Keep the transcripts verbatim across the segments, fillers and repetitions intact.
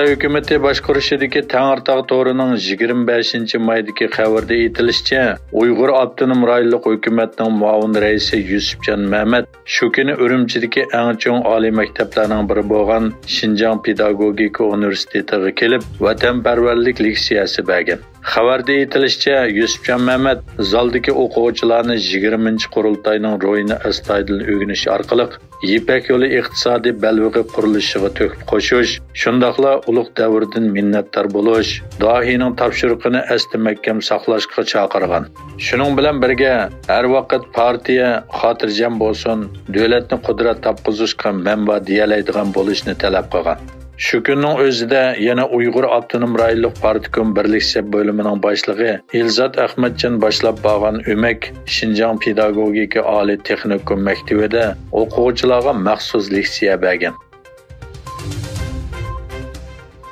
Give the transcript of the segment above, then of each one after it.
ھۆكۈمىتى باشقۇرۇشىدىكى تەڭرىتاغ تورىنىڭ يىگىرمە بەشىنچى مايدىكى خەۋىرىدە ئېيتىلىشىچە، ئۇيغۇر ئاپتونوم رايونلۇق ھۆكۈمەتنىڭ مۇئاۋىن رەئىسى يۈسۈپجان مەمەت شۇ كۈنى ئۈرۈمچىدىكى ئەڭ چوڭ ئالىي مەكتەپلەرنىڭ بىرى بولغان شىنجاڭ پېداگوگىكا ئۇنىۋېرسىتېتىغا كېلىپ، ۋەتەنپەرۋەرلىك لېكسىيەسى بەرگەن. خەۋەردە ئېيتىلىشىچە، يۈسۈپجان مەمەت زالدىكى ئوقۇغۇچىلارنى يىگىرمىنچى قۇرۇلتاينىڭ روھىنى ئەستايىدىل ئۆگىنىش ئارقىلىق، يىپەك يولى ئىقتىسادىي بەلبېغى قۇرۇلۇشىغا تۆھپە قوشۇش، شۇنداقلا ئۇلۇغ دەۋردىن مىننەتدار بولۇش، داھىينىڭ تاپشۇرۇقىنى ئەستە مەھكەم ساقلاشقا چاقىرغان. شۇنىڭ بىلەن بىرگە، ھەر ۋاقىت پارتىيە خاتىرجەم بولسۇن، دۆلەتنى قۇدرەت تاپقۇزۇشقا مەن بار دېيەلەيدىغان بولۇشنى تەلەپ قىلغان. شۇ كۈننىڭ ئۆزىدە يەنە ئۇيغۇر ئاپتونوم رايونلۇق پارتكوم بىرلىك سەپ بۆلۈمىنىڭ باشلىقى ئىلزات ئەخمەتجان باشلاپ بارغان ئۆمەك شىنجاڭ پېداگوگىكا ئالىي تېخنىكوم مەكتىۋىدە ئوقۇغۇچىلارغا مەخسۇس لېكسىيە بەرگەن.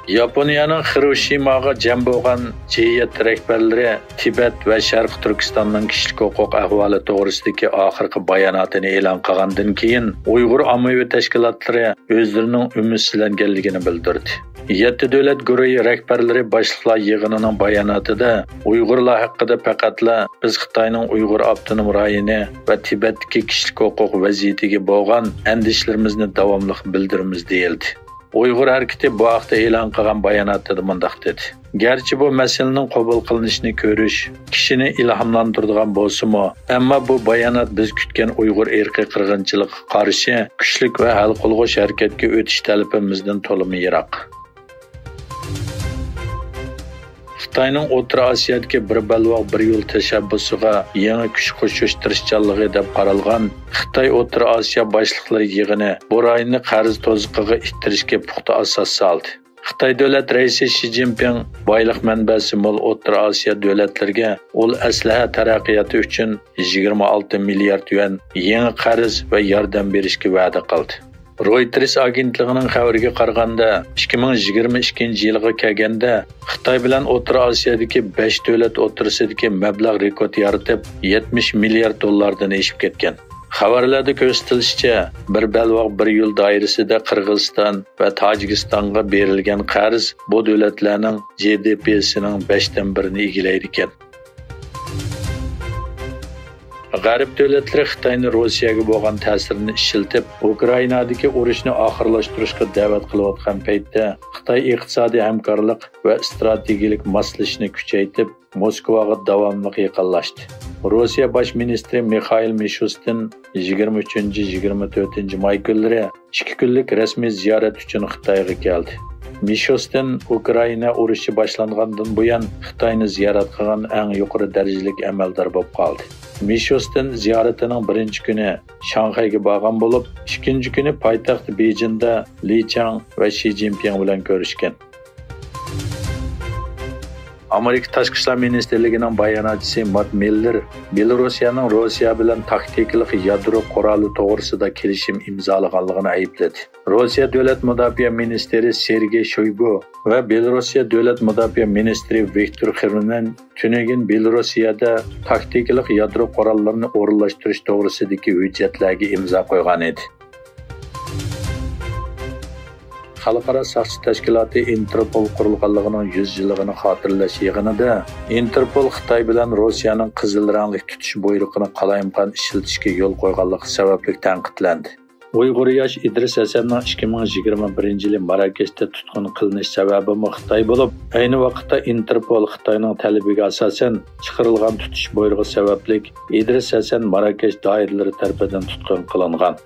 ياپونىيەنىڭ خىروشىماغا جەم بولغان جى يەتتە رەھبەرلىرى تىبەت ۋە شەرقىي تۈركىستاننىڭ كىشىلىك ھوقۇق ئەھۋالى توغرىسىدىكى ئاخىرقى باياناتىنى ئېلان قىلغاندىن كېيىن، ئۇيغۇر ئاممىۋى تەشكىلاتلىرى ئۆزلىرىنىڭ ئۈمىدسىزلەنگەنلىكىنى بىلدۈردى. يەتتە دۆلەت گۇرۇھى رەھبەرلىرى باشلىقلار يىغىنىنىڭ باياناتىدا ئۇيغۇرلار ھەققىدە پەقەتلا «بىز خىتاينىڭ ئۇيغۇر ئاپتونوم رايونى ۋە تىبەتتىكى كىشىلىك ھوقۇق ۋەزىيىتىگە بولغان ئەندىشىلىرىمىزنى داۋاملىق بىلدۈرىمىز» دېيىلدى. ئۇيغۇر ھەرىكىتى بۇ ھەقتە ئېلان قىلغان باياناتىدا مۇنداق دېدى: «گەرچە بۇ مەسىلىنىڭ قوبۇل قىلىنىشىنى كۆرۈش كىشىنى ئىلھاملاندۇرىدىغان بولسىمۇ، ئەمما بۇ بايانات بىز كۈتكەن ئۇيغۇر ئىرقىي قىرغىنچىلىقىغا قارشى كۈچلۈك ۋە ھەل قىلغۇچ ھەرىكەتكە ئۆتۈش تەلىپىمىزدىن تولىمۇ يىراق.» خىتاينىڭ ئوتتۇرا ئاسىيادىكى «بىر بەلباغ، بىر يول» تەشەببۇسىغا يېڭى كۈچ قوشۇش تىرىشچانلىقى دەپ قارالغان خىتاي ئوتتۇرا ئاسىيا باشلىقلىرى يىغىنى بۇ رايوننى قەرز توزۇقىغا ئىتتىرىشكە پۇختا ئاساس سالدى. خىتاي دۆلەت رەئىسى شى جىنپىڭ بايلىق مەنبەسى مول ئوتتۇرا ئاسىيا دۆلەتلىرىگە ئۇل ئەسلىھە تەرەققىياتى ئۈچۈن يىگىرمە ئالتە مىليارد يۈەن يېڭى قەرز ۋە ياردەم بېرىشكە ۋەدە قىلدى. رويتېرس ئاگېنتلىقىنىڭ خەۋىرىگە قارىغاندا، ئىككى مىڭ يىگىرمە ئىككىنچى يىلغا كەلگەندە، خىتاي بىلەن ئوتتۇرا ئاسىيادىكى بەش دۆلەت ئوتتۇرىسىدىكى مەبلەغ رېكورت يارىتىپ، يەتمىش مىليارد دوللاردىن ئېشىپ كەتكەن. خەۋەرلەردە كۆرسىتىلىشىچە، «بىر بەلباغ، بىر يول» دائىرىسىدە قىرغىزىستان ۋە تاجىكىستانغا بېرىلگەن قەرز بۇ دۆلەتلەرنىڭ جى دى پىسىنىڭ بەشتىن بىرىنى ئىگىلەيدىكەن. غەرب دۆلەتلىرى خىتاينى روسىيەگە بولغان تەسىرىنى ئىشلىتىپ، ئۇكرائىنادىكى ئۇرۇشنى ئاخىرلاشتۇرۇشقا دەۋەت قىلىۋاتقان پەيتتە، خىتاي ئىقتىسادىي ھەمكارلىق ۋە ئىستراتېگىيەلىك ماسلىشىشنى كۈچەيتىپ، موسكۋاغا داۋاملىق يېقىنلاشتى. روسىيە باش مىنىستىرى مىخائىل مىشۇستىن يىگىرمە ئۈچىنچى، يىگىرمە تۆتىنچى ماي كۈنلىرى ئىككى كۈنلۈك رەسمىي زىيارەت ئۈچۈن خىتايغا كەلدى. مىشۇستىن ئۇكرائىنا ئۇرۇشى باشلانغاندىن بۇيان خىتاينى زىيارەت قىلغان ئەڭ يۇقىرى دەرىجىلىك ئەمەلدار بولۇپ قالدى. مىشۇستىن زىيارىتىنىڭ بىرىنچى كۈنى شاڭخەيگە بارغان بولۇپ، ئىككىنچى كۈنى پايتەخت بېيجىڭدا لى چاڭ ۋە شى جىنپىڭ بىلەن كۆرۈشكەن. ئامېرىكا تاشقى ئىشلار مىنىستىرلىكىنىڭ باياناتچىسى مات مىللېر بېلورۇسىيەنىڭ روسىيە بىلەن تاكتىكىلىق يادرو قورالى توغرىسىدا كېلىشىم ئىمزالىغانلىقىنى ئەيىبلىدى. روسىيە دۆلەت مۇداپىئە مىنىستىرى سېرگېي شويگۇ ۋە بېلورۇسىيە دۆلەت مۇداپىئە مىنىستىرى ۋىكتور خىرنېن تۈنۈگۈن بېلورۇسىيەدە تاكتىكىلىق يادرو قوراللىرىنى ئورۇنلاشتۇرۇش توغرىسىدىكى ھۆججەتلەرگە ئىمزا قويغان ئىدى. خەلقئارا ساقچى تەشكىلاتى ئىنتېرپول قۇرۇلغانلىقىنىڭ يۈز يىللىقىنى خاتىرىلەش يىغىنىدا ئىنتېرپول خىتاي بىلەن روسىيەنىڭ قىزىل رەڭلىك تۇتۇش بۇيرۇقىنى قالايمىقان ئىشلىتىشكە يول قويغانلىقى سەۋەبلىك تەنقىدلەندى. ئۇيغۇر ياش ئىدرىس ھەسەننىڭ ئىككى مىڭ يىگىرمە بىرىنچى يىلى ماراكەشتە تۇتقۇن قىلىنىش سەۋەبىمۇ خىتاي بولۇپ، ئەينى ۋاقىتتا ئىنتېرپول خىتاينىڭ تەلىپىگە ئاساسەن چىقىرىلغان تۇتۇش بۇيرۇقى سەۋەبلىك ئىدرىس ھەسەن ماراكەش دائىرىلىرى تەرىپىدىن تۇتقۇن قىلىنغان.